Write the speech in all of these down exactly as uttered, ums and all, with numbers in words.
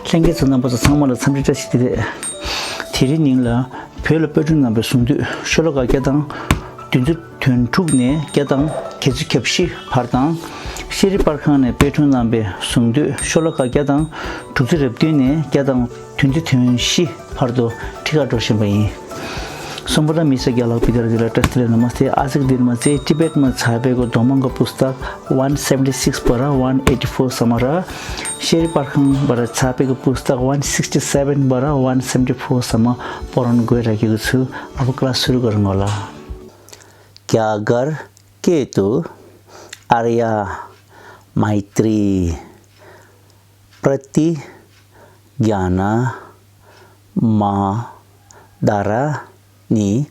ལྷན་རྒྱས་ཚོ་རྣམ་པ་ཚོ་ཚང་མ་ལ་འཚམས་འདྲི་བཀྲ་ཤིས་བདེ་ལེགས། དེ་རིང་ཉིན་ལ་བོད་ལ་དཔེ་སྐྲུན་རྣམ་པའི་གཟུངས་བསྡུས་ཤོ་ལོ་ཀ་བརྒྱ་དང་བདུན་ཅུ་དོན་དྲུག་ནས་བརྒྱ་དང་བརྒྱད་ཅུ་གྱ་བཞི་བར་དང་། ཤེས་རིག་པར་ཁང་ནས་དཔེ་སྐྲུན་རྣམ་པའི་གཟུངས་བསྡུས་ཤོ་ལོ་ཀ་བརྒྱ་དང་དྲུག་ཅུ་རེ་བདུན་ནས་བརྒྱ་དང་བདུན་ཅུ་དོན་བཞི་བར་དུ་ཁྲིད་གར་འགྲོ་བཞིན་པ་ཡིན། Sombara Misa Gyalak Pidar Dila Trust Namaste Asik Dirmase Tibet Ma Chapeko Domanga Pustak one seventy six para one eighty four samara. Sheri Parkhang bara Chapeko Pustak one sixty seven bara one seventy four sama poron goira gigutsu abu class suru garngola. Gyagar Ketu Arya Maitri Prati Gyana Ma Dara Ni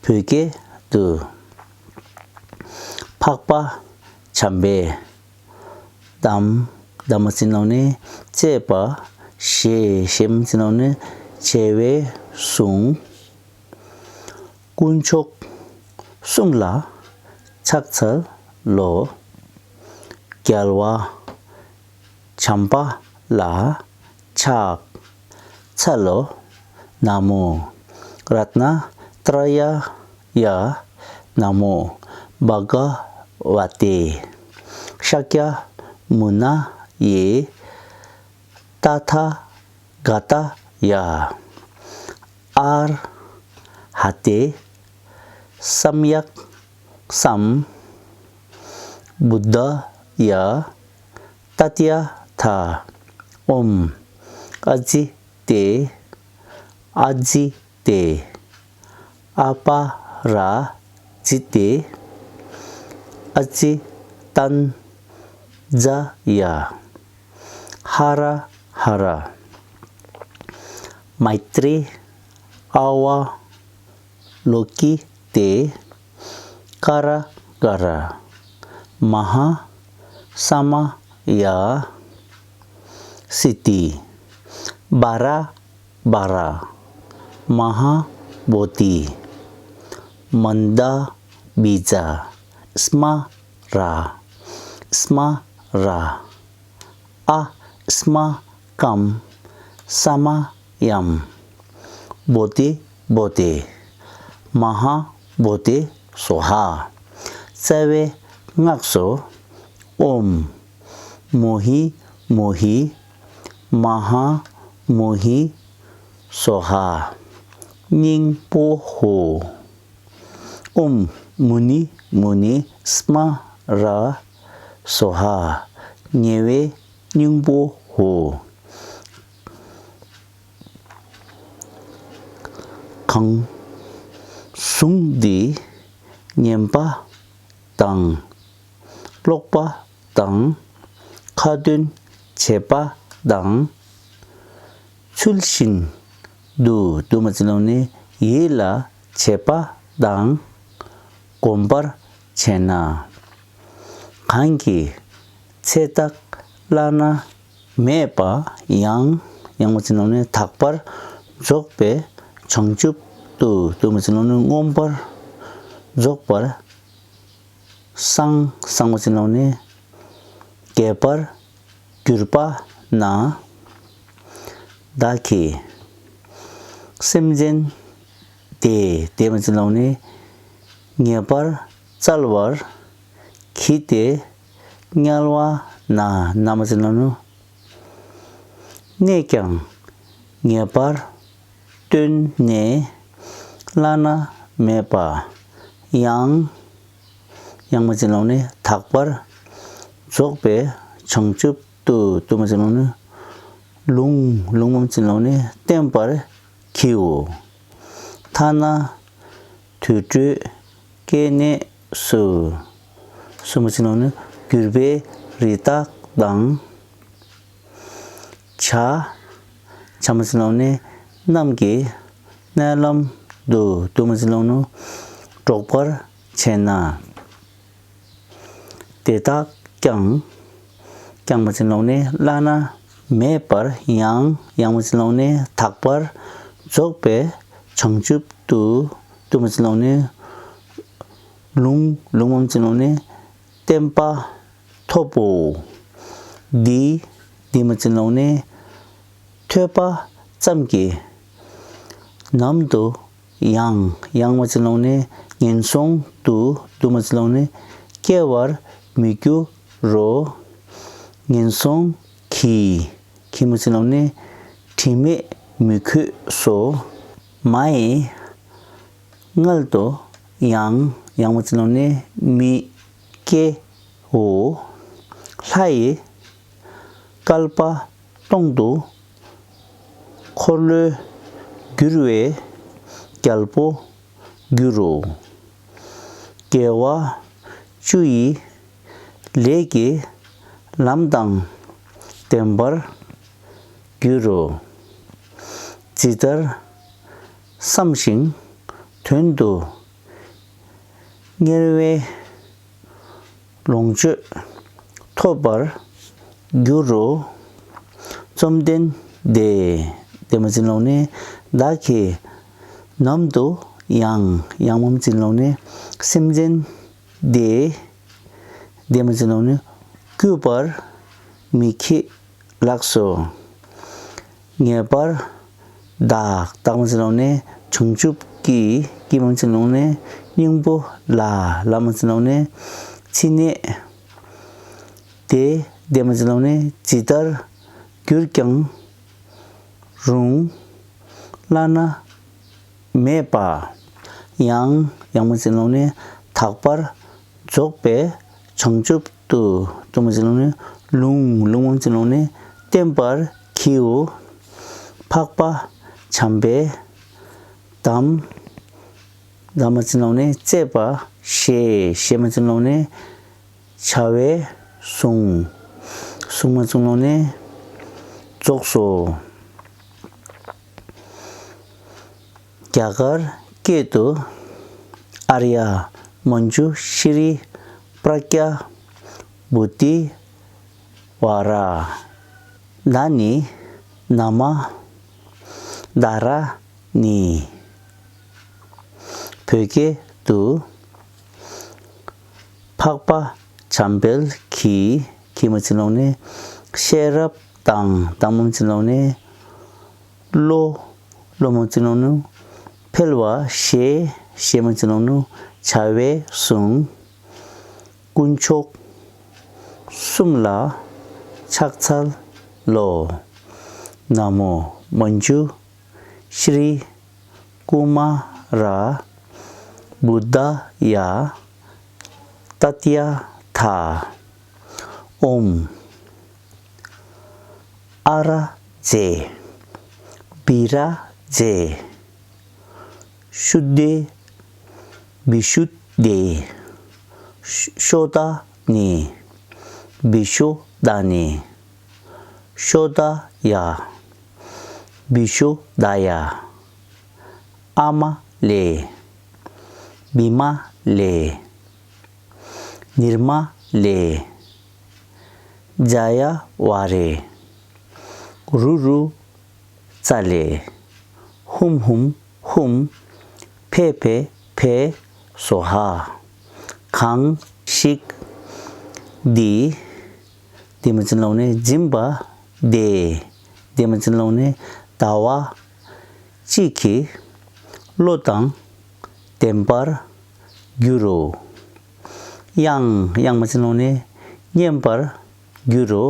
བོད་སྐད་དུ། འཕགས་པ་བྱམས་པས་གདམས། གདམས་པ་ཟེར་ནོ་ནི་བཅས་པ། ཞེས་ཞེས་ཟེར་ནོ་ནི་བྱེ་བའི་གཟུངས། དཀོན་མཆོག་གསུམ་ལ་ཕྱག་འཚལ་ལོ། རྒྱལ་བ་བྱམས་པ་ལ་ཕྱག་འཚལ་ལོ། ན་མོ་རཏྣ་ཏྲ་ཡ་ཡ། ན་མོ་བྷ་ག་བ་ཏེ་ཤཱཀྱ་མུ་ན་ཡེ། ཏ་ཐཱ་ག་ཏཱ་ཡ། ཨར་ཧ་ཏེ་སམ་ཡཀ་སམ་བུདྡྷཱ་ཡ། ཏདྱ་ཐཱ། ཨོཾ་ཨ་ཙི་ཏེ་ཨ་ཙི་ཏེ། ཨ་པ་ར་ཙི་ཏེ། ཨ་ཙི་ཏན་ཛ་ཡ། ཧ་ར་ཧ་ར། མཱི་ཏྲི་ཨ་ཝ་ལོ་ཀི་ཏེ། ཀ་ར་ཀ་ར། མ་ཧཱ་ས་མ་ཡ། སི་ཏི། བ་ར་བ་ར། མ་ཧཱ་བོ་དྷི། མནྡ་བི་ཛ། སྨ་ར། སྨ་ར། ཨ་སྨ་ཀམ། ས་མ་ཡམ། བོ་དྷི་བོ་དྷི། མ་ཧཱ་བོ་དྷི་སྭཱ་ཧཱ། རྩ་བའི་སྔགས་སོ། ཨོཾ་མོ་ཧི་མོ་ཧི། མ་ཧཱ་མོ་ཧི་སྭཱ་ཧཱ། སྙིང་པོ་ཧོ། ཨོཾ་མུ་ནི་མུ་ནི་སྨ་ར་སྭཱ་ཧཱ། ཉེ་བའི་སྙིང་པོ་ཧོ། གང་གཟུངས་འདི་ཉན་པ་དང་ཀློག་པ་དང་ཁ་ཏོན་བྱེད་པ་དང་ཚུལ་བཞིན་དུ་དུ་མ་ཅི་ལོང་ནི་ཡིད་ལ་བྱེད་པ་དང་སྒོམ་པར་བྱས་ན། གང་གི་ཚེ་བདག་བླ་ན་མེད་པ་ཡང་ཡང་མ་ཅི་ལོང་ནི་དག་པར་རྫོགས་པའི་བྱང་ཆུབ་ཏུ་དུ་མ་ཅི་ལོང་ནི་མངོན་པར་རྫོགས་པར་སངས་སངས་པ་ཅི་ལོང་ནི་རྒྱས་པར་གྱུར་པ་ན། བདག་གིས་སེམས་ཅན་དེ་དེ་མ་ཅི་ལོང་ནི་ངེས་པར་སྩལ་བར་བགྱི་སྟེ་དམྱལ་བ་ན་ན་མ་ཅི་ལོང་ནི་གནས་ཀྱང་ངེས་པར་བཏོན་ནས་བླ་ན་མེད་པ་ཡང་ཡང་མ་ཅི་ལོང་ནི་དག་པར་རྫོགས་པའི་བྱང་ཆུབ་ཏུ་ཏུ་མ་ཅི་ལོང་ནི་ལུང་ལུང་མ་ཅི་ལོང་ནི་བསྟན་པར་བགྱིའོ། ཐ་ན་དུར་ཁྲོད་སྐྱེ་གནས་སུ་སུ་མ་ཅི་ལོང་ནི་གྱུར་པའི་རི་དྭགས་དང་། བྱ། བྱ་མ་ཅི་ལོང་ནི་རྣམས་ཀྱི་མནལ་ལམ་དུ་དུ་མ་ཅི་ལོང་ནི་འགྲོགས་པར་བྱས་ན། དེ་དག་ཀྱང་ཀྱང་མ་ཅི་ལོང་ནི་བླ་ན་མེད་པར་ཡང་ཡང་མ་ཅི་ལོང་ནི་དག་པར་རྫོགས་པའི་བྱང་ཆུབ་ཏུ་དུ་མ་ཅི་ལོང་ནི་ལུང་ལུང་མ་ཅི་ལོང་ནི་བསྟན་པ་ཐོབ་བོ། འདི་འདི་མ་ཅི་ལོང་ནི་ ཐོས་པ་ཙམ་གྱིས། ནམ་དུ་ཡང་། ཡང་མ་ཅི་ལོང་ནི་ངན་སོང་དུ། དུ་མ་ཅི་ལོང་ནི་སྐྱེ་བར་མི་འགྱུར་རོ། ངན་སོང་གི། གི་མ་ཅི་ལོང་ནི་དྲི་མས་མི་གོས་སོ། མ་ཡི་མངལ་དུ་ཡང་། ཡང་མ་ཅི་ལོང་ནི་མི་སྐྱེའོ། ལྷ་ཡི་བསྐལ་པ་སྟོང་དུ། འཁོར་ལོས་སྒྱུར་བའི་རྒྱལ་པོ་འགྱུར་རོ། དགེ་བ་བཅུ་ཡི་ལས་ཀྱི་ལམ་དང་ལྡན་པར་འགྱུར་རོ། ཇི་ལྟར་བསམ་ཞིང་དོན་དུ་གཉེར་བའི་ལོངས་སྤྱོད་ཐོབ་པར་འགྱུར་རོ། བཅོམ་ལྡན་འདས། འདས་མ་ཅི་ལོང་ནི་བདག་གིས་ནམ་དུ་ཡང་། ཡང་མ་ཅི་ལོང་ནི་སེམས་ཅན་འདས། འདས་མ་ཅི་ལོང་ནི་བསྐུལ་བར་མི་བགྱིད་ལགས་སོ། ངེས་པར་བདག། བདག་མ་ཅི་ལོང་ནི་བྱང་ཆུབ་ཀྱི། ཀྱི་མ་ཅི་ལོང་ནི་སྙིང་པོ་ལ། ལ་མ་ཅི་ལོང་ནི་ཕྱི་ནས་དེ། དེ་མ་ཅི་ལོང་ནི་ཇི་ལྟར་གྱུར་ཀྱང་རུང་། བླ་ན་མེད་པ། ཡང་། ཡང་མ་ཅི་ལོང་ནི་དག་པར་རྫོགས་པའི་བྱང་ཆུབ་ཏུ། ཏུ་མ་ཅི་ལོང་ནི་ལུང་། ལུང་མ་ཅི་ལོང་ནི་བསྟན་པར་བགྱིའོ། འཕགས་པ་བྱམས་པའི་དམ། དམ་མ་ཅི་ལོང་ནི་བཅས་པ་ཞེས། ཞེས་མ་ཅི་ལོང་ནི་བྱ་བས་གསུངས། གསུངས་མ་ཅི་ལོང་ནི་རྫོགས་སོ། རྒྱ་གར་སྐད་དུ། ཨཱརྱ་མཉྫུ་ཤྲཱི་པྲཛྙཱ་བོ་དྷི་ཝ་ར། ད་ནི། ན་མ། དྷ་ར་ཎི། བོད་སྐད་དུ། འཕགས་པ་འཇམ་དཔལ་གྱི། གྱི་མ་ཅི་ལོང་ནི་ཤེས་རབ་དང་། དང་མ་ཅི་ལོང་ནི་བློ། བློ་མ་ཅི་ལོང་ནི་འཕེལ་བ་ཞེས། ཞེས་མ་ཅི་ལོང་ནི་བྱ་བས་གསུངས། དཀོན་མཆོག་གསུམ་ལ་ཕྱག་འཚལ་ལོ། ན་མོ་མཉྫུ་ཤྲཱི་ཀུ་མཱ་ར་བུདྡྷཱ་ཡ་ཏདྱ་ཐཱ། ཨོཾ་ཨ་ར་ཛྱེ། བི་ར་ཛྱེ། ཤུདྡྷེ། བི་ཤུདྡྷེ། ཤོ་ཤོ་དྷཱ་ནེ། བི་ཤོ་དྷཱ་ནེ། ཤོ་དྷཱ་ཡ། བི་ཤོ་དྷཱ་ཡ། ཨ་མ་ལེ། བི་མ་ལེ། ནིར་མ་ལེ། ཛ་ཡ་ཝ་རེ། རུ་རུ་ཙ་ལེ། ཧུམ་ཧུམ་ཧུམ། ཕེ་ཕེ་ཕེ། སྭཱ་ཧཱ། གང་ཞིག་འདི། འདི་མ་ཅི་ལོང་ནི་སྦྱིན་པ་དེ། འདི་མ་ཅི་ལོང་ནི་ཟླ་བ་གཅིག་གི་བློ་དང་ལྡན་པར་འགྱུར་རོ། ཡང་། ཡང་མ་ཅི་ལོང་ནི་མཉེན་པར་འགྱུར་རོ།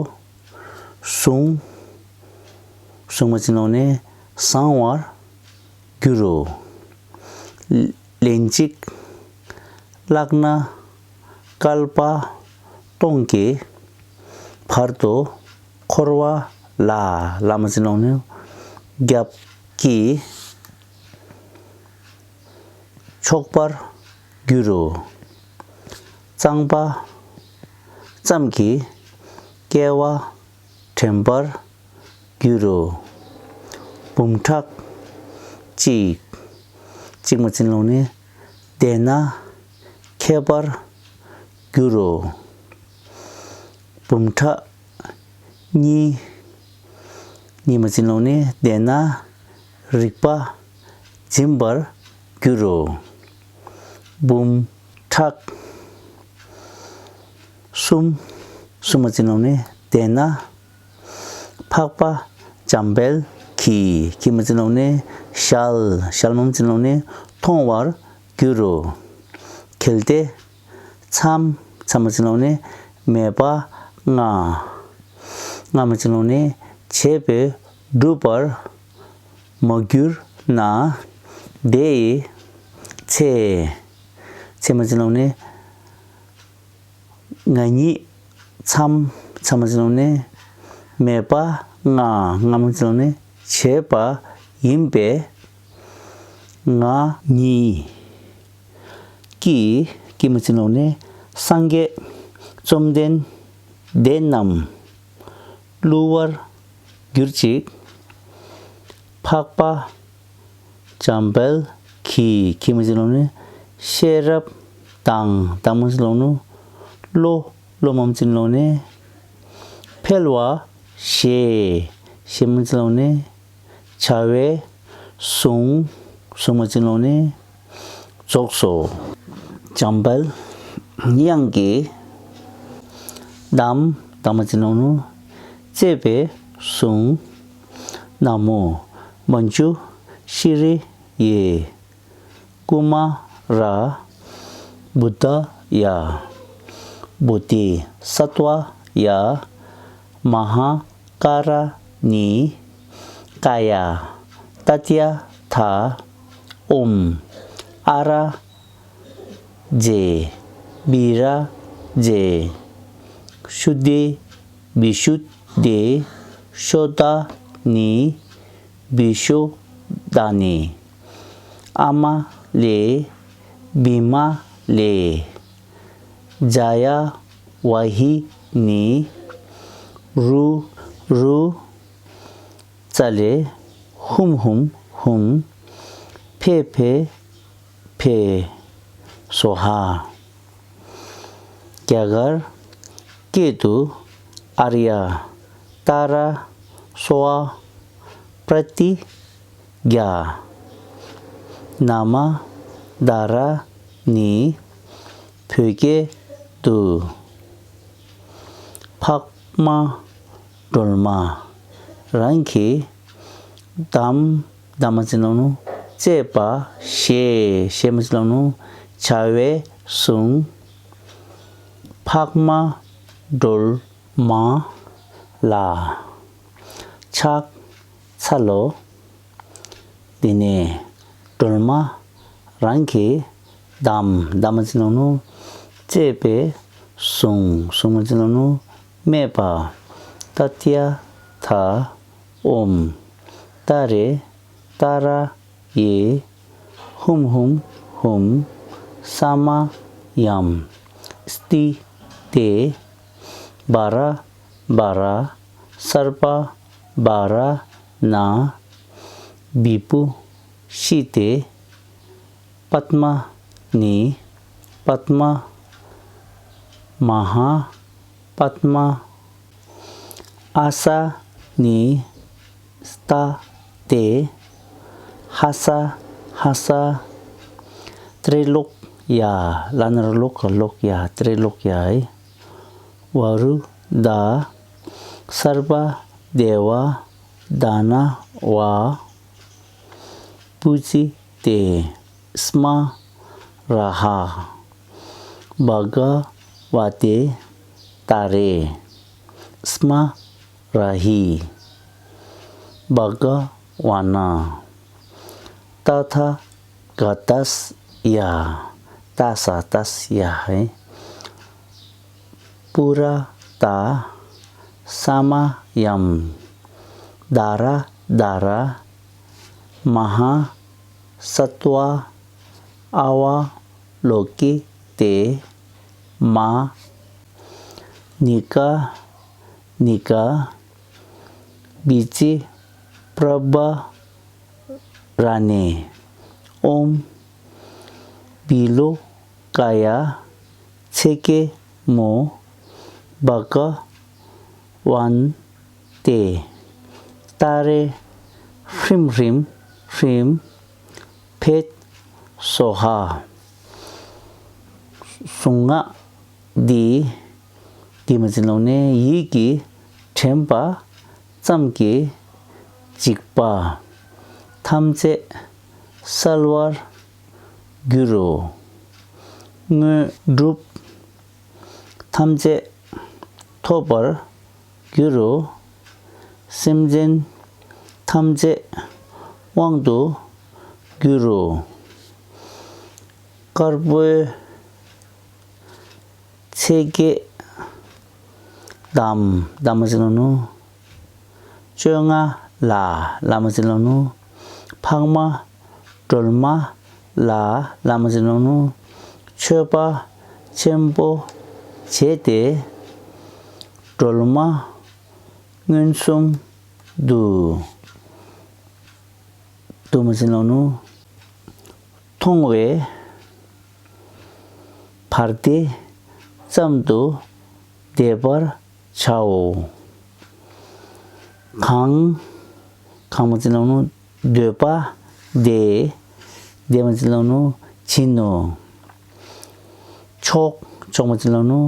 གཟུངས། གཟུངས་མ་ཅི་ལོང་ནི་བཟང་བར་འགྱུར་རོ། ལན་གཅིག་བཀླགས་ན་བསྐལ་པ་སྟོང་གི་བར་དུ་འཁོར་བ་ལ། ལ་མ་ཅི་ལོང་ནི་རྒྱབ་ཀྱི་ཆོག་པར་འགྱུར་རོ། གཙང་པ་ཙམ་གྱིས་སྐྱེ་བ་དྲན་པར་འགྱུར་རོ། འབུམ་ཕྲག་གཅིག། གཅིག་མ་ཅི་ལོང་ནི་བདེ་ན་མཁས་པར་འགྱུར་རོ། འབུམ་ཕྲག་གཉིས། གཉིས་མ་ཅི་ལོང་ནི་བདེ་ན་རིག་པ་འཛིན་པར་འགྱུར་རོ། འབུམ་ཕྲག་གསུམ། གསུམ་མ་ཅི་ལོང་ནི་བདེ་ན་འཕགས་པ་ འཇམ་དཔལ་གྱིས། གྱིས་མ་ཅི་ནོག་ནི་ཞལ། ཞལ་མ་ཅི་ནོག་ནི་མཐོང་བར་འགྱུར་རོ། གལ་ཏེ་མཚམས། མཚམས་མ་ཅི་ནོག་ནི་མེད་པ་ང་། ང་མ་ཅི་ནོག་ནི་བྱས་པས་འགྲུབ་པར་མ་གྱུར་ན། དེ་ཡི་ཚེ། ཚེ་མ་ཅི་ནོག་ནི་ང་ཉིད། མཚམས། མཚམས་མ་ཅི་ནོག་ནི་མེད་པ་ང་། ང་མ་ཅི་ནོག་ནི་བྱས་པ་ཡིན་པས། ང་ཉིད་ཀྱིས། ཀྱིས་མ་ཅི་ནོག་ནི་སངས་རྒྱས་བཅོམ་ལྡན་འདས་རྣམས་བསླུ་བར་གྱུར་ཅིག། འཕགས་པ་འཇམ་དཔལ་གྱིས། གྱིས་མ་ཅི་ནོག་ནི་ཤེས་རབ་དང་། དང་མ་ཅི་ནོག་ནི་བློ། བློ་མ་ཅི་ནོག་ནི་འཕེལ་བ་ཞེས། ཞེས་མ་ཅི་ནོག་ནི་བྱ་བས་བཟུང་། བཟུང་མ་ཅི་ནོག་ནི་རྫོགས་སོ། འཇམ་དཔལ་དབྱངས་ཀྱིས། དམ། དམ་མ་ཅི་ནོག་ནི་བརྩེ་བས་བཟུང་། ན་མོ་མཉྫུ་ཤྲཱི་ཡེ། ཀུ་མཱ་ར་བོ་དྷཱ་ཡ། བོ་དྷི་སཏྭ་ཡ། མ་ཧཱ་ཀཱ་ར་ཎི་ཀཱ་ཡ་ཏདྱ་ཐཱ། ཨོཾ་ཨ་ར་ཛྱེ་བི་ར་ཛྱེ་ཤུདྡྷེ་བི་ཤུདྡྷེ་ཤོ་དྷཱ་ཎི་བི་ཤོ་དྷཱ་ཎི། ཨ་མ་ལེ་བི་མ་ལེ། ཛ་ཡ་ཝཱ་ཧི་ཎི་རུ་རུ། ཙ་ལེ་ཧཱུྃ་ཧཱུྃ་ཧཱུྃ། ཕཊ་ཕཊ་ཕཊ་སྭཱ་ཧཱ། རྒྱ་གར་སྐད་དུ། ཨཱརྱ་ཏཱ་ར་སྭཱ་ཧཱ་པྲ་ཏི་གྱ། ན་མ་དྷ་ར་ཎི། བོད་སྐད་དུ། འཕགས་མ་སྒྲོལ་མ་རང་གི་དམ། དམ་མ་ཅི་ནོག་ནི་བརྩེ་བ་ཞེས། ཞེས་མ་ཅི་ནོག་ནི་བྱ་བས་བཟུང་། འཕགས་མ་སྒྲོལ་མ་ལ་ཕྱག་འཚལ་ལོ། དེ་ནས་སྒྲོལ་མ་རང་གི་དམ། དམ་མ་ཅི་ནོག་ནི་བརྩེ་བས་བཟུང་། བཟུང་མ་ཅི་ནོག་ནི་སྨྲས་པ། ཏདྱ་ཐཱ། ཨོཾ་ཏཱ་རེ་ཏཱ་ར་ཡེ་ཧཱུྃ་ཧཱུྃ་ཧཱུྃ། ས་མ་ཡཾ་སྟི་ཏེ། བ་ར་བ་ར་སརྦ་བ་ར་ཎ། བི་བྷུ་ཤི་ཏེ། པདྨ་ཎི་པདྨ། མ་ཧཱ་པདྨ། ཨ་ས་ནི་སྟ་ཏེ། ཧ་ས་ཧ་ས། ཏྲེ་ལོ་ཀྱ། ལ་ན་རོ་ལོ་ཀ་ལོ་ཀྱ། ཏྲེ་ལོ་ཀྱ་ཡི། ཝ་རུ་ད། སརྦ་དེ་ཝ་དྷ་ན་ཝ། པུ་ཛི་ཏེ། སྨ་ར་ཧ། བྷ་ག་ཝ་ཏེ་ཏཱ་རེ། སྨ་ར་ཧི། བྷ་ག་ཝ་ན། ཏ་ཐཱ་ག་ཏཱ་ཡ། ཏཱ་ས་ཏཱ་ཡ། པུ་ར་ཏ། ས་མ་ཡཾ། དྷ་ར་དྷ་ར། མ་ཧཱ་སཏྭ། ཨ་ཝ་ལོ་ཀི་ཏེ། མ། ནི་ཀ་ནི་ཀ། བི་ཙི་པྲ་བྷ་ར་ཎེ། ཨོཾ་བི་ལོ་ཀ་ཡ་ཚེ་ཀེ་མོ། བྷ་ག་ཝན་ཏེ་ཏཱ་རེ། ཧྲིམ་ཧྲིམ་ཧྲིམ། ཕཊ་སྭཱ་ཧཱ། གཟུངས་སྔགས་འདི། འདི་མ་ཅི་ནོག་ནི་ཡིད་ཀྱིས་དྲན་པ་ཙམ་གྱིས་ འཇིགས་པ་ཐམས་ཅད་བསལ་བར་འགྱུར་རོ། དངོས་གྲུབ་ཐམས་ཅད་ཐོབ་པར་འགྱུར་རོ། སེམས་ཅན་ཐམས་ཅད་དབང་དུ་འགྱུར་རོ། དཀར་པོའི་ཚེས་བརྒྱད་དམ་དམ་ཟེར་ལོ་ནུ། བཅོ་ལྔ་ལ་ལ་མ་ཟེར་ལོ་ནུ། འཕགས་མ་སྒྲོལ་མ་ལ་ལ་མ་ཟེར་ལོ་ནུ། མཆོད་པ་ཆེན་པོ་བྱས་ཏེ། སྒྲོལ་མ་མངོན་སུམ་དུ་དུ་མ་ཟེར་ལོ་ནུ། མཐོང་བའི་བར་དེ་ཙམ་དུ་བཟླས་པར་བྱའོ། གང་གང་མ་ཟེར་ལོ་ནུ། འདོད་པ་དེ་དེ་མ་ཟེར་ལོ་ནུ་བྱིན་ནོ། མཆོག་མཆོག་མ་ཟེར་ལོ་ནུ་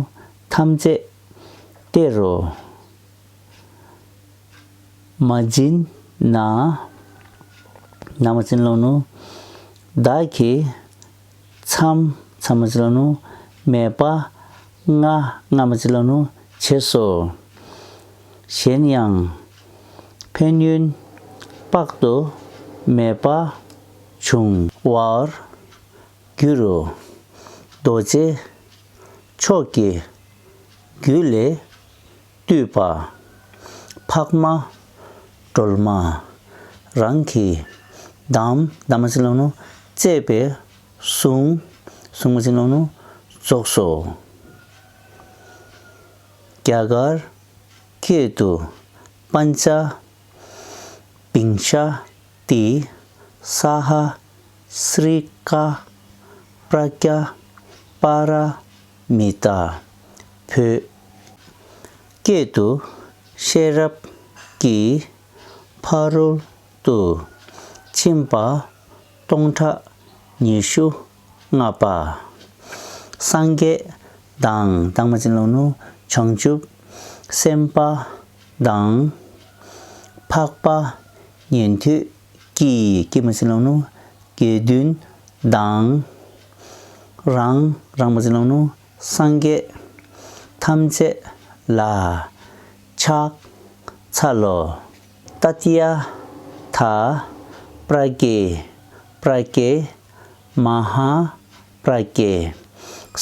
ཐམས་ཅད་སྟེར་རོ། མ་བྱིན་ན་ན་མ་ཟེར་ལོ་ནུ། བདག་གིས་མཚམས་མཚམས་མ་ཟེར་ལོ་ནུ། མེད་པ་ལྔ་ལྔ་མ་ཟེར་ལོ་ནུ་བྱས་སོ། གཞན་ཡང་ཕན་ཡོན་དཔག་ཏུ་མེད་པ་འབྱུང་བར་འགྱུར་རོ། རྡོ་རྗེ་མཆོག་གི་རྒྱུད་ལས་བཏུས་པ། འཕགས་མ་སྒྲོལ་མ་རང་གི་དམ་དམ་མ་ཟེར་ལོ་ནུ་བཅས་པའི་གཟུངས་གཟུངས་མ་ཟེར་ལོ་ནུ་རྫོགས་སོ། རྒྱ་གར་སྐད་དུ། པཉྩ་བིངཤ་ཏི་སྭཱ་ཧཱ་སྲི་ཀ་པྲཛྙཱ་པཱ་ར་མི་ཏཱ། བོད་སྐད་དུ། ཤེས་རབ་ཀྱི་ཕ་རོལ་ཏུ་ཕྱིན་པ་སྟོང་ཕྲག་ཉི་ཤུ་ལྔ་པ། སངས་རྒྱས་དང་དང་མ་ཟེར་ལོ་ནུ་བྱང་ཆུབ་སེམས་དཔའ་དང་། འཕགས་པ་ཉན་ཐོས་ཀྱི་ཀྱི་མ་ཟེར་ལོ་ནུ་དགེ་འདུན་དང་། རང་རང་མ་ཟེར་ལོ་ནུ་སངས་རྒྱས་ཐམས་ཅད་ལ་ཕྱག་འཚལ་ལོ། ཏདྱ་ཐཱ། པྲཛྙཱ་པྲཛྙཱ་མ་ཧཱ་པྲཛྙཱ།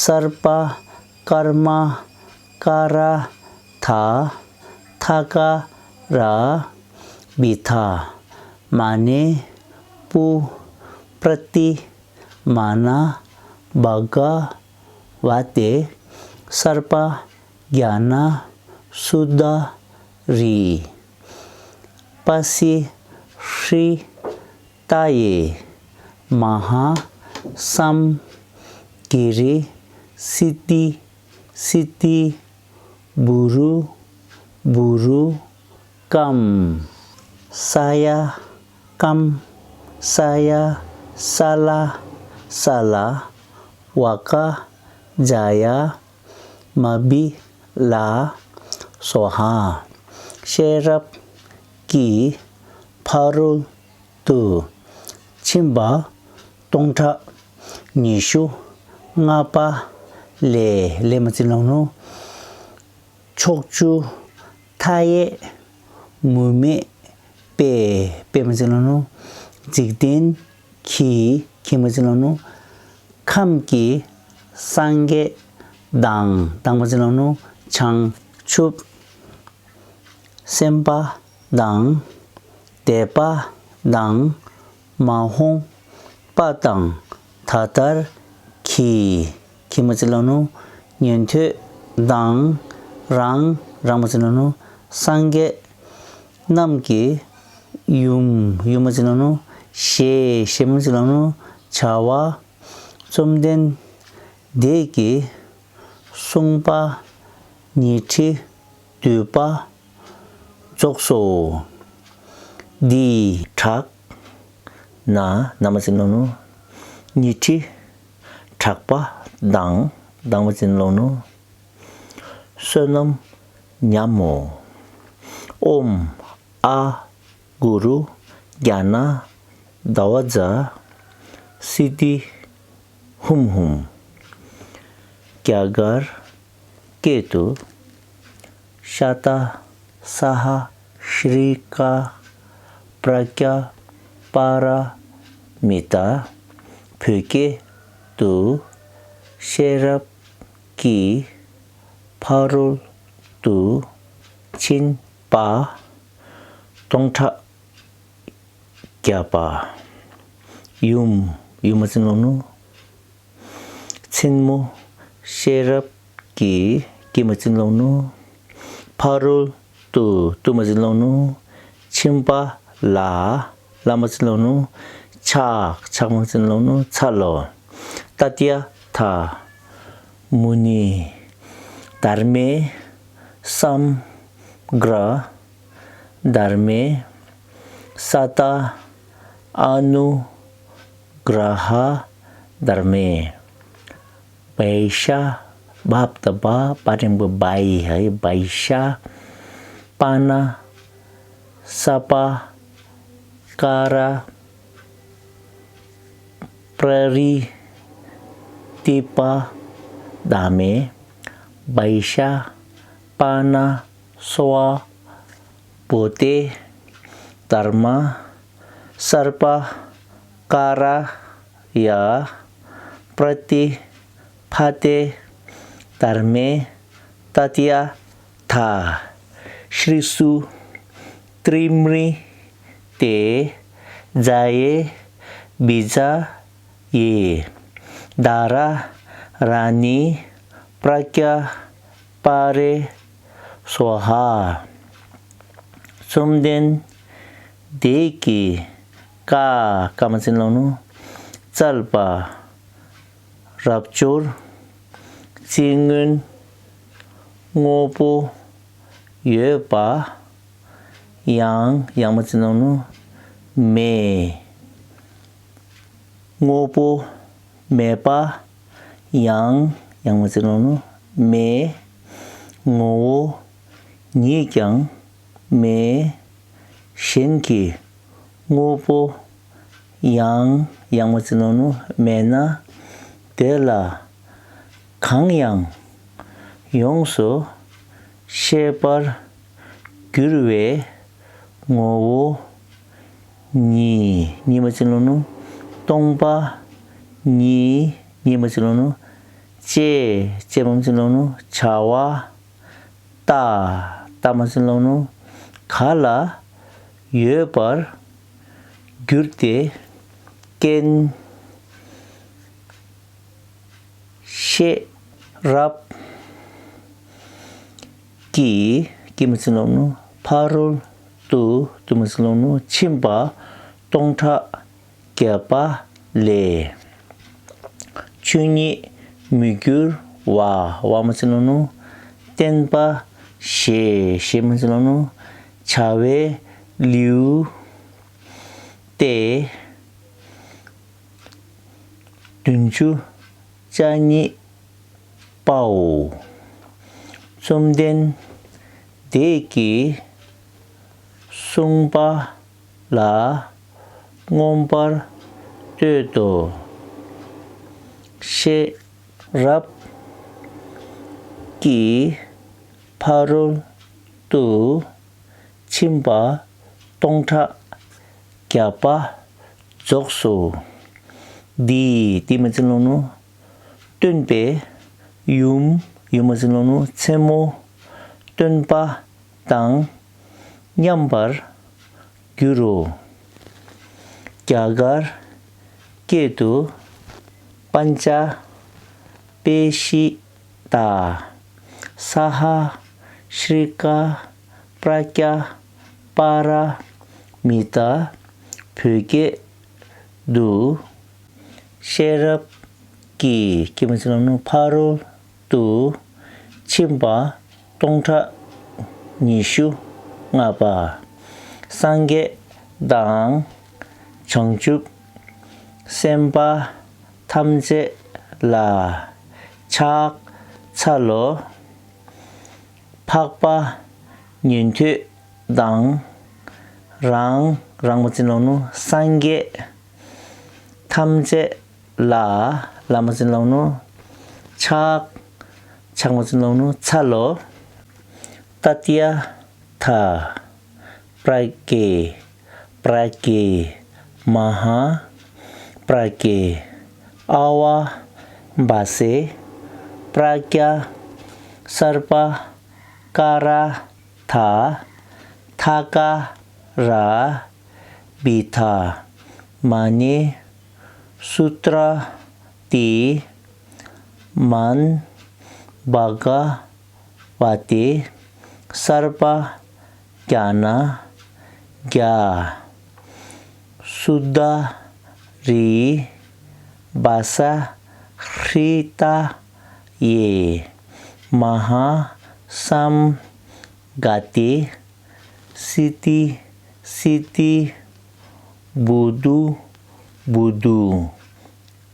སརྦ་ཀརྨ་ཀ་ར་དྷ། ཐ་ག་ར་བི་དྷ། མ་ཎི་པུ་པྲ་ཏི་མ་ན་བྷ་ག་བ་ཏེ། སརྦ་ཛྙཱ་ན་སུ་དྷ་རི། པ་སི་ཧྲི་ཏཱ་ཡེ། མ་ཧཱ་སཾ་གི་རི་སི་ཏི་སི་ཏི། བུ་རུ་བུ་རུ་ཀམ། ས་ཡ་ཀམ། ས་ཡ་ས་ལ་ས་ལ། བ་ཀ་ཛ་ཡ་མ་བི་ལ་སྭཱ་ཧཱ། ཤེས་རབ་ཀྱི་ཕ་རོལ་ཏུ་ཕྱིན་པ་སྟོང་ཕྲག་ཉི་ཤུ་ལྔ་པ་ལས་ལས་མ་ཟེར་ལོ་ནུ། ཕྱོགས་བཅུ་མཐའ་ཡས་མུ་མེད་པའི་པའི་མ་ཟེར་ལོ་ནུ། འཇིག་རྟེན་གྱི་གྱི་མ་ཟེར་ལོ་ནུ། ཁམས་ཀྱི་སངས་རྒྱས་དང་དང་མ་ཟེར་ལོ་ནུ། བྱང་ཆུབ་སེམས་དཔའ་དང་། དད་པ་དང་། མ་འོངས་པ་དང་ད་ལྟར་གྱི་གྱི་མ་ཟེར་ལོ་ནུ། ཉན་ཐོས་དང་། རང་རང་མ་ཟེར་ལོ་ནུ། སངས་རྒྱས་རྣམས་ཀྱི་ཡུམ་ཡུམ་མ་ཟེར་ལོ་ནུ། ཞེས་ཞེས་མ་ཟེར་ལོ་ནུ། བྱ་བ་བཅོམ་ལྡན་འདས་ཀྱིས་གསུངས་པ་ཉི་ཁྲི་བསྡུས་པ་རྫོགས་སོ། འདིའི་གྲགས་ན་ན་མ་ཟེར་ལོ་ནུ། ཉི་ཁྲི་གྲགས་པ་དང་དང་མ་ཟེར་ལོ་ནུ། བསོད་ནམས་ཉམས་མོ། ཨོཾ་ཨཱཿ་གུ་རུ་ཛྙཱ་ན་དྷ་བཛྲ་སིདྡྷི་ཧཱུྃ་ཧཱུྃ། རྒྱ་གར་སྐད་དུ། ཤ་ཏ་སྭཱ་ཧཱ་ཤྲཱི་ཀ་པྲཛྙཱ་པཱ་ར་མི་ཏཱ། བོད་སྐད་དུ། ཤེས་རབ་ཀྱི་ཕ་རོལ་ཏུ་ཕྱིན་པ་སྟོང་ཕྲག་བརྒྱ་པ། ཡུམ། ཡུམ་མ་ཅི་ལོ་ནུ། མཚན་མོ། ཤེས་རབ་ཀྱི། ཀྱི་མ་ཅི་ལོ་ནུ། ཕ་རོལ་ཏུ། ཏུ་མ་ཅི་ལོ་ནུ། ཕྱིན་པ་ལ། ལ་མ་ཅི་ལོ་ནུ། ཕྱག་ཕྱག་མ་ཅི་ལོ་ནུ། ཚ་ལོ། ཏདྱ་ཐཱ། མུ་ནི། དྷརྨེ། སམ་གྲ། དྷརྨེ། སཏྭ། ཨ་ནུ་གྲ་ཧ། དྷརྨེ། བྷཻ་ཤ། བྷ་བཏགས་བྷ། བ་འགྲེང་བུ་བྷའི། ཧའི། བྷཻ་ཤ། པཱ་ཎ། ས་པ། ཀ་ར། པྲ་རི། ཏི་པ། དྷརྨེ། བྷཻ་ཤ། པཱ་ཎ། སྭ་བྷཱ་ཏེ། དྷརྨ། སརྦ་ཀ་ར་ཡ། པྲ་ཏི་བྷ་ཏེ། དྷརྨེ། ཏདྱ་ཐཱ། ཤྲཱི་སུ། ཏྲི་མྲི་ཏེ། ཛ་ཡེ། བི་ཛ་ཡེ། དྷ་ར་ར་ཎི་པྲཛྙཱ་པཱ་རེ་སྭཱ་ཧཱ། བཅོམ་ལྡན་འདས་ཀྱིས། ཀ་ཀ་མ་ཅི་ལོ་ནུ། བཙལ་བ། རབ་འབྱོར། རྩིས་མངོན། དངོས་པོ་ཡོད་པ། ཡང་ཡང་མ་ཅི་ལོ་ནུ། མེད། དངོས་པོ་མེད་པ། ཡང་ཡང་མ་ཅི་ལོ་ནུ། མེད། ངོ་བོ་ཉིད་ཀྱང་མེད། གཞན་གྱི་དངོས་པོ་ཡང་ཡང་མ་ཅི་ལོ་ནུ། མེད་ན། དེ་ལ་གང་ཡང་ཡོངས་སུ་ཤེས་པར་འགྱུར་བའི་ངོ་བོ་ཉིད། ཉིད་མ་ཅི་ལོ་ནུ། སྟོང་པ་ཉིད། ཉིད་མ་ཅི་ལོ་ནུ། ཅེས། ཅེས་མ་ཅི་ལོ་ནུ། བྱ་བ། ཏ། ཏ་མ་ཅི་ལོ་ནུ། ག་ལ་ཡོད་པར་འགྱུར་ཏེ། རྐྱེན། ཤེས་རབ་ཀྱི། ཀྱི་མ་ཅི་ལོ་ནུ། ཕ་རོལ་ཏུ། ཏུ་མ་ཅི་ལོ་ནུ། ཕྱིན་པ་སྟོང་ཕྲག་བརྒྱ་པ་ལས། ཆོས་ཉིད་མི་འགྱུར་བ། བ་མ་ཅི་ལོ་ནུ། བསྟན་པ་ཞེས། ཞེས་མ་ཅི་ལོ་ནུ། བྱ་བའི་ལེའུ་སྟེ་བདུན་ཅུ་རྩ་གཉིས་པའོ། བཅོམ་ལྡན་འདས་ཀྱིས་གསུངས་པ་ལ་མངོན་པར་བསྟོད་དོ། ཤེས་རབ་ཀྱི་ཕ་རོལ་ཏུ་ཕྱིན་པ་སྟོང་ཕྲག་བརྒྱ་པ་རྫོགས་སོ། འདི། འདི་མ་ཅི་ལོ་ནུ། སྟོན་པའི་ཡུམ། ཡུམ་མ་ཅི་ལོ་ནུ། མཚན་མོ་སྟོན་པ་དང་མཉམ་པར་འགྱུར་རོ། རྒྱ་གར་སྐད་དུ། པཉྩ་པེ་ཤི་ཏ། སྭཱ་ཧཱ་ཤྲཱི་ཀ་པྲཛྙཱ་པཱ་ར་མི་ཏཱ། བོད་སྐད་དུ། ཤེས་རབ་ཀྱི། ཀྱི་མ་ཅི་ལོ་ནུ། ཕ་རོལ་ཏུ་ཕྱིན་པ་སྟོང་ཕྲག་ཉི་ཤུ་ལྔ་པ། སངས་རྒྱས་དང་བྱང་ཆུབ་སེམས་དཔའ་ཐམས་ཅད་ལ་ཕྱག་འཚལ་ལོ། འཕགས་པ་ཉན་ཐོས་དང་ རང་། རང་མ་ཅན་ལོ་ནུ་སངས་རྒྱས། ཐམས་ཅད་ལ། ལ་མ་ཅན་ལོ་ནུ་ཕྱག་ཕྱག་མ་ཅན་ལོ་ནུ་ཚ་ལོ། ཏ་ཏྱ་ཐ། པྲ་ཀྱེ། པྲ་ཀྱེ། མ་ཧཱ། པྲ་ཀྱེ། ཨ་བ། བ་སེ། པྲ་ཀྱ། སར་པ། ཀ་ར། ཐ། ཐ་ཀ་ར། བི་ཐ། མ་ཎི། སུ་ཏྲ་ཏི། མན། བྷ་ག་བ་ཏི། སརྦ་ཛྙཱ་ན་ཛྙཱ། སུ་དཱ་རི། བ་ས་ཧྲི་ཏ་ཡེ། མ་ཧཱ་སཾ་ག་ཏི། སི་ཏི། སི་ཏི། བུ་དུ། བུ་དུ།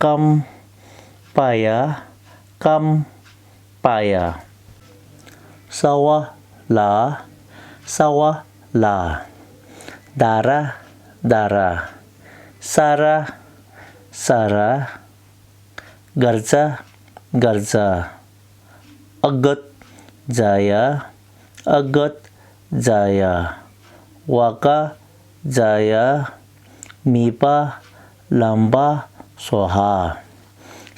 ཀམ། པ་ཡ། ཀམ། པ་ཡ། ས་བ་ལ། ས་བ་ལ། ད་ར། ད་ར། ས་ར། ས་ར། གརྫ། གརྫ། ཨ་གརྫ་ཡ། ཨ་གརྫ་ཡ། བ་ཀ་ཛ་ཡ། མི་པ་ལམ་བ་སྭཱ་ཧཱ།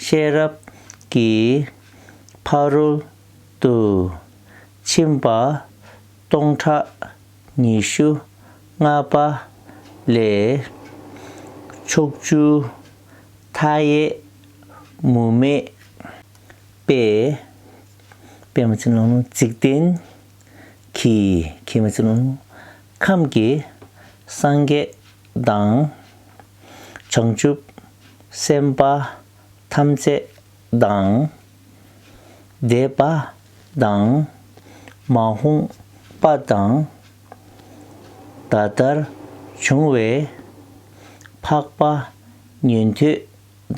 ཤེས་རབ་ཀྱི་ཕ་རོལ་ཏུ་ཕྱིན་པ་སྟོང་ཕྲག་ཉི་ཤུ་ལྔ་པ་ལས། ཕྱོགས་བཅུ་མཐའ་ཡས་མུ་མེད་པའི། པའི་མ་ཚིག་ནང་ནུ་འཇིག་རྟེན་གྱི། གྱི་མ་ཚིག་ནང་ནུ་ཁམས་ཀྱི་སངས་རྒྱས་དང་། བྱང་ཆུབ་སེམས་དཔའ་ཐམས་ཅད་དང་། འདས་པ་དང་། མ་འོངས་པ་དང་། ད་ལྟར་བྱུང་བའི་འཕགས་པ་ཉན་ཐོས་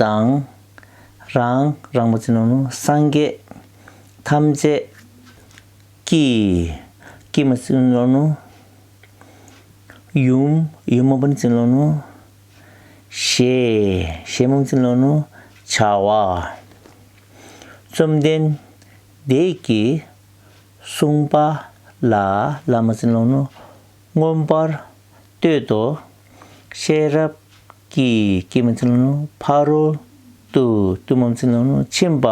དང་། རང་། རང་མ་ཚིག་ནང་ནུ་སངས་རྒྱས་ཐམས་ཅད་ཀྱི། ཀྱི་མ་ཚིག་ནང་ནུ་ཡུམ། ཡུམ་མ་ཚིག་ནང་ནུ་ཞེས། ཞེས་མ་ཚིག་ནང་ནུ་བྱ་བ། བཅོམ་ལྡན་འདས་ཀྱིས་གསུངས་པ་ལ། ལ་མ་ཚིག་ནང་ནུ་མངོན་པར་བསྟོད་དོ། ཤེས་རབ་ཀྱི། ཀྱི་མ་ཚིག་ནང་ནུ་ཕ་རོལ་ཏུ། ཏུ་མ་ཚིག་ནང་ནུ་ཕྱིན་པ་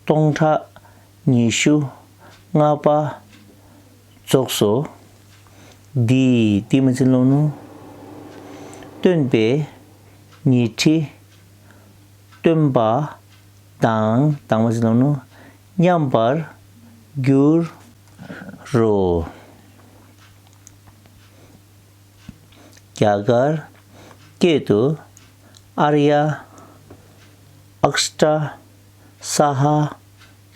སྟོང་ཕྲག་ཉི་ཤུ་ལྔ་པ་རྫོགས་སོ། འདི། འདི་མ་ཚིག་ནང་ནུ་སྟོན་པའི་ཉི་ཁྲི་སྟོན་པ་དང་། དང་མ་ཚིག་ནང་ནུ་མཉམ་པར་འགྱུར་རོ། རྒྱ་གར་སྐད་དུ། ཨཱརྱ། ཨཀྵ། ས་ཧ།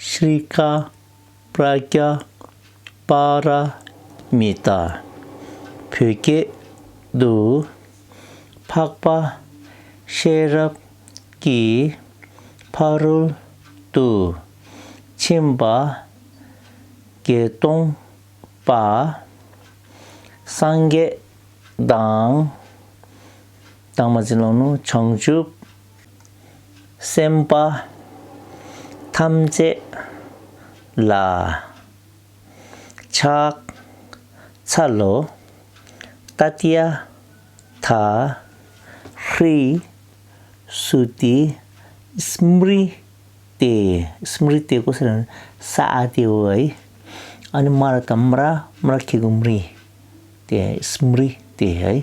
ཤྲཱི་ཀ། པྲཛྙཱ། པཱ་ར་མི་ཏཱ། བོད་སྐད་དུ། འཕགས་པ་ཤེས་རབ་ཀྱི་ཕ་རོལ་ཏུ་ཕྱིན་པ་བརྒྱད་སྟོང་པ་སངས་རྒྱས་དང་། དང་མ་ཚིག་ནང་ནུ་བྱང་ཆུབ་སེམས་དཔའ་ཐམས་ཅད་ལ། ཕྱག་འཚལ་ལོ། ཏདྱ་ཐཱ། ཧྲཱིཿསུ་ཏི་སྨྲྀ་ཏེ། སྨྲྀ་ཏེ་གོ་ས་ལ་ས་ཨ་ཏེ་ཝ་ཨི། ཨ་ནི་མ་ར་ད་མྲ། མྲ་ཁེ་གུ་མྲི། ཏེ་སྨྲྀ་ཏེ་ཨི།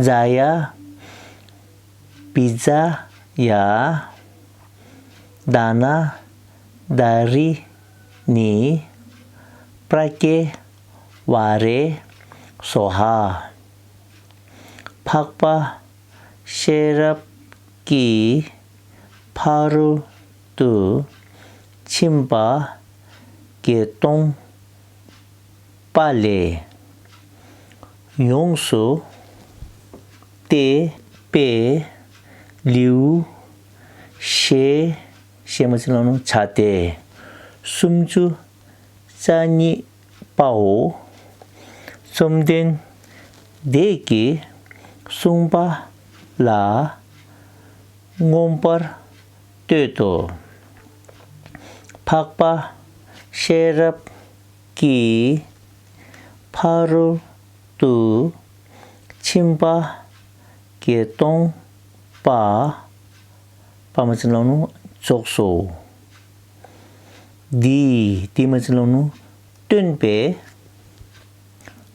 ཛ་ཡ། བི་ཛ་ཡ། དྷ་ན་དྷ་རི་ཎི། པྲ་ཀྱེ་ཝཱ་རེ་སྭཱ་ཧཱ། འཕགས་པ་ཤེས་རབ་ཀྱི་ཕ་རོལ་ཏུ་ཕྱིན་པ་བརྒྱད་སྟོང་པ་ལས། ཡོངས་སུ་གཏད་པའི་ལེའུ་ཞེས། ཞེས་མ་ཚིག་ནང་ནུ་བྱ་སྟེ་སུམ་ཅུ་རྩ་གཉིས་པའོ། བཅོམ་ལྡན་ འདས་ཀྱིས་གསུངས་པ་ལ་མངོན་པར་བསྟོད་དོ། འཕགས་པ་ཤེས་རབ་ཀྱི་ཕ་རོལ་ཏུ་ཕྱིན་པ་བརྒྱད་སྟོང་པ། པ་མ་ཅི་ལོ་ནུ་རྫོགས་སོ། འདི་འདི་མ་ཅི་ལོ་ནུ་སྟོན་པས།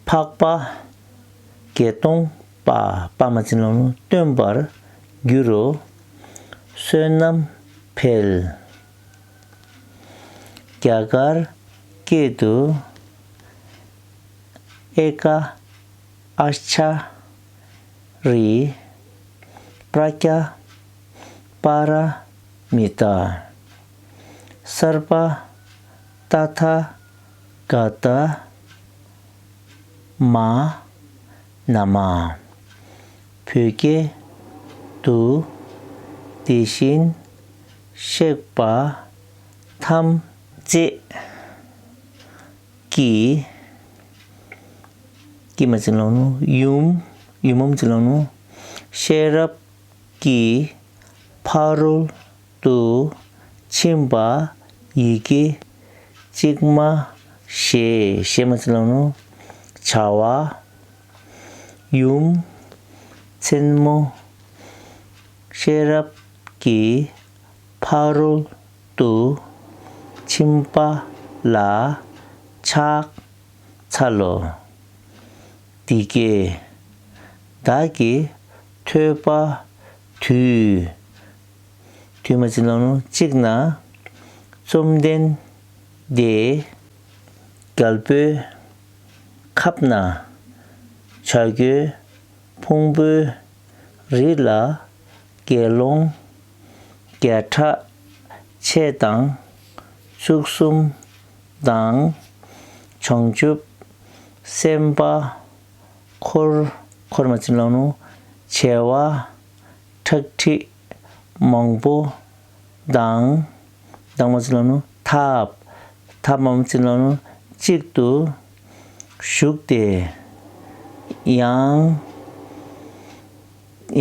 འཕགས་པ་བརྒྱད་སྟོང་པ་པ་མ་ཅི་ལོ་ནུ་སྟོན་པར་འགྱུར་རོ། བསོད་ནམས་འཕེལ། རྒྱ་གར་སྐད་དུ། ཨེ་ཀ་ཨ་ཤ་རི། པྲཛྙཱ་པཱ་ར་མི་ཏཱ། སརྦ་ཏ་ཐཱ་ག་ཏ་མ་ན་མ། བོད་སྐད་དུ། དེ་བཞིན་གཤེགས་པ་ཐམས་ཅད་ཀྱི། ཀྱི་མ་ཅི་ལོ་ནུ་ཡུམ། ཡུམ་མ་ཅི་ལོ་ནུ་ཤེས་རབ་ཀྱི་ཕ་རོལ་ཏུ་ཕྱིན་པ་ཡི་གེ་གཅིག་མ་ཞེས་ཞེས་མ་ཅི་ལོ་ནུ་བྱ་བ། ཡུམ་མཚན་མོ་ཤེས་རབ་ཀྱི་ཕ་རོལ་ཏུ་ཕྱིན་པ་ལ་ཕྱག་འཚལ་ལོ། འདི་སྐད་བདག་གིས་ཐོས་པ་དུས། དུས་མ་ཅི་ལོ་ནུ་གཅིག་ན་བཅོམ་ལྡན་འདས་རྒྱལ་པོའི་ཁབ་ན་བྱ་རྒོད་ཕུང་པོའི་རི་ལ་དགེ་སློང་བརྒྱ་ཕྲག་ཕྱེད་དང་བཅུ་གསུམ་དང་། བྱང་ཆུབ་སེམས་དཔའ་འཁོར། འཁོར་མ་ཅི་ལོ་ནུ་བྱེ་བ་ཁྲག་ཁྲིག་མང་པོ་དང་། དང་མ་ཅི་ལོ་ནུ་ཐབས། ཐབས་མ་ཅི་ལོ་ནུ་གཅིག་ཏུ་བཞུགས་ཏེ། ཡང་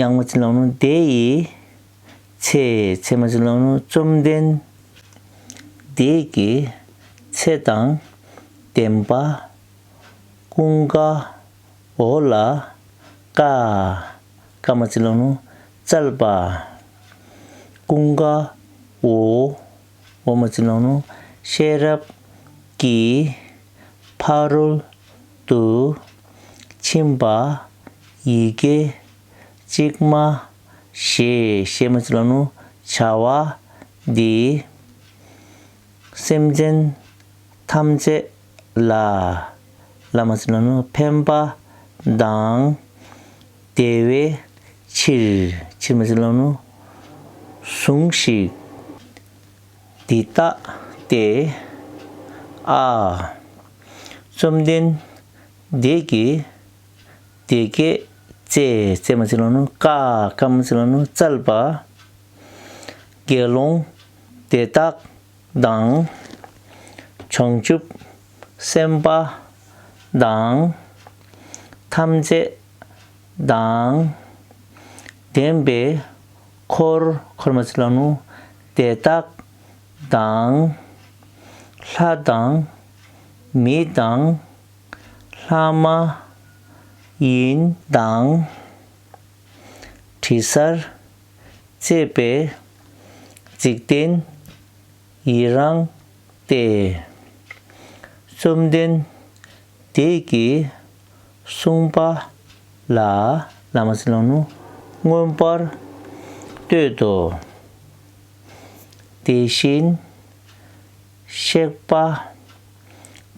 ཡང་མ་ཅི་ལོ་ནུ་དེ་ཡི་ཚེ། ཚེ་མ་ཅི་ལོ་ནུ་བཅོམ་ལྡན་འདས་ཀྱི་ཚེ་དང་ལྡན་པ། ཀུན་དགའ་བོ་ལ་བཀའ། བཀའ་མ་ཅི་ལོ་ནུ་སྩལ་པ། ཀུན་དགའ་བོ། བོ་མ་ཅི་ལོ་ནུ་ཤེས་རབ་ཀྱི་ཕ་རོལ་ཏུ་ཕྱིན་པ་ཡི་གེ་གཅིག་མ་ཞེས་ཞེས་མ་ཅི་ལོ་ནུ་བྱ་བ་འདི། སེམས་ཅན་ཐམས་ཅད་ལ། ལ་མ་ཅི་ལོ་ནུ་ཕན་པ་དང་བདེ་བའི་ཕྱིར། ཕྱིར་མ་ཅི་ལོ་ནུ་ཟུངས་ཤིག་འདི་ལྟ་སྟེ། ཨ། བཅོམ་ལྡན་འདས་ཀྱིས་དེ་སྐད་ཅེས། ཅེས་མ་ཅི་ལོ་ནུ་བཀའ། བཀའ་མ་ཅི་ལོ་ནུ་སྩལ་པ། དགེ་སློང་དེ་དག་དང་། བྱང་ཆུབ་སེམས་དཔའ་དང་། ཐམས་ཅད་དང་ལྡན་པའི་འཁོར། འཁོར་མ་ཅི་ལོ་ནུ་དེ་དག་དང་། ལྷ་དང་མི་དང་ལྷ་མ་ཡིན་དང་། དྲི་ཟར་བཅས་པའི་འཇིག་རྟེན་ཡི་རངས་ཏེ། བཅོམ་ལྡན་འདས་ཀྱིས་གསུངས་པ་ལ། ལ་མ་ཅི་ལོ་ནུ་མངོན་པར་བསྟོད་དོ། དེ་བཞིན་གཤེགས་པ་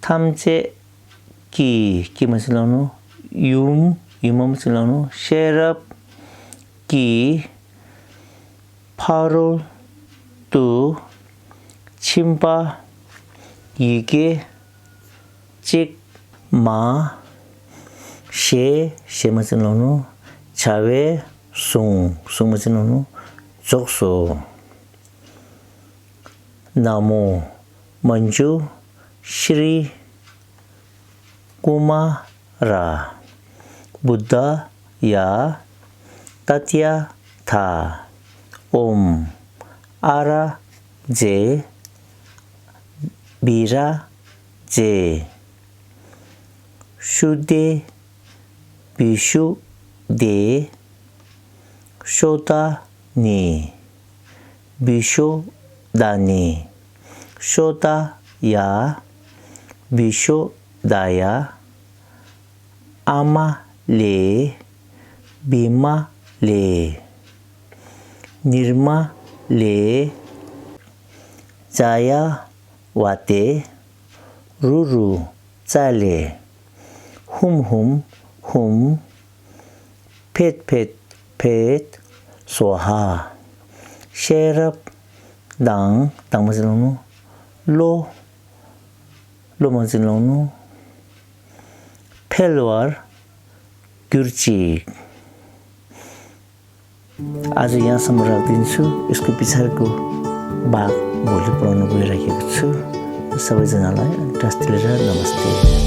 ཐམས་ཅད་ཀྱི། ཀྱི་མ་ཅི་ལོ་ནུ་ཡུམ། ཡུམ་མ་ཅི་ལོ་ནུ་ཤེས་རབ་ཀྱི་ཕ་རོལ་ཏུ་ཕྱིན་པ་ཡི་གེ་གཅིག་མ་ཞེས་ཞེས་མ་ཅི་ལོ་ནུ་བྱ་བའི་གཟུངས། གཟུངས་མ་ཅི་ལོ་ནུ་རྫོགས་སོ། ན་མོ་མཉྫུ་ཤྲཱི་ཀུ་མཱ་ར། བུདྡྷཱ་ཡ། ཏདྱ་ཐཱ། ཨོཾ་ཨ་ར་ཛེ་བི་ར་ཛེ། ཤུདྡྷེ་བི་ཤུདྡྷེ་ཤོ་དཱ་ནི། བི་ཤོ་དཱ་ནི། ཤོ་དཱ་ཡ། བི་ཤོ་དཱ་ཡ། ཨ་མ་ལེ། བི་མ་ལེ། ནིར་མ་ལེ། ཛ་ཡ་ཝ་ཏེ། རུ་རུ་ཙ་ལེ། ཧུམ་ཧུམ་ཧུམ། ཕེད་ཕེད་ཕེད། སྭཱ་ཧཱ། ཤེས་རབ་དང་དང་མ་ཟིན་ལོང་ནུ། བློ། བློ་མ་ཟིན་ལོང་ནུ། འཕེལ་བར་གྱུར་ཅིག། आज यहाँ समय राखिदिन्छु। यसको विचारको भाग भोलि पुऱ्याउनु गइराखेको छु। सबैजनालाई टास्टिलेर नमस्ते।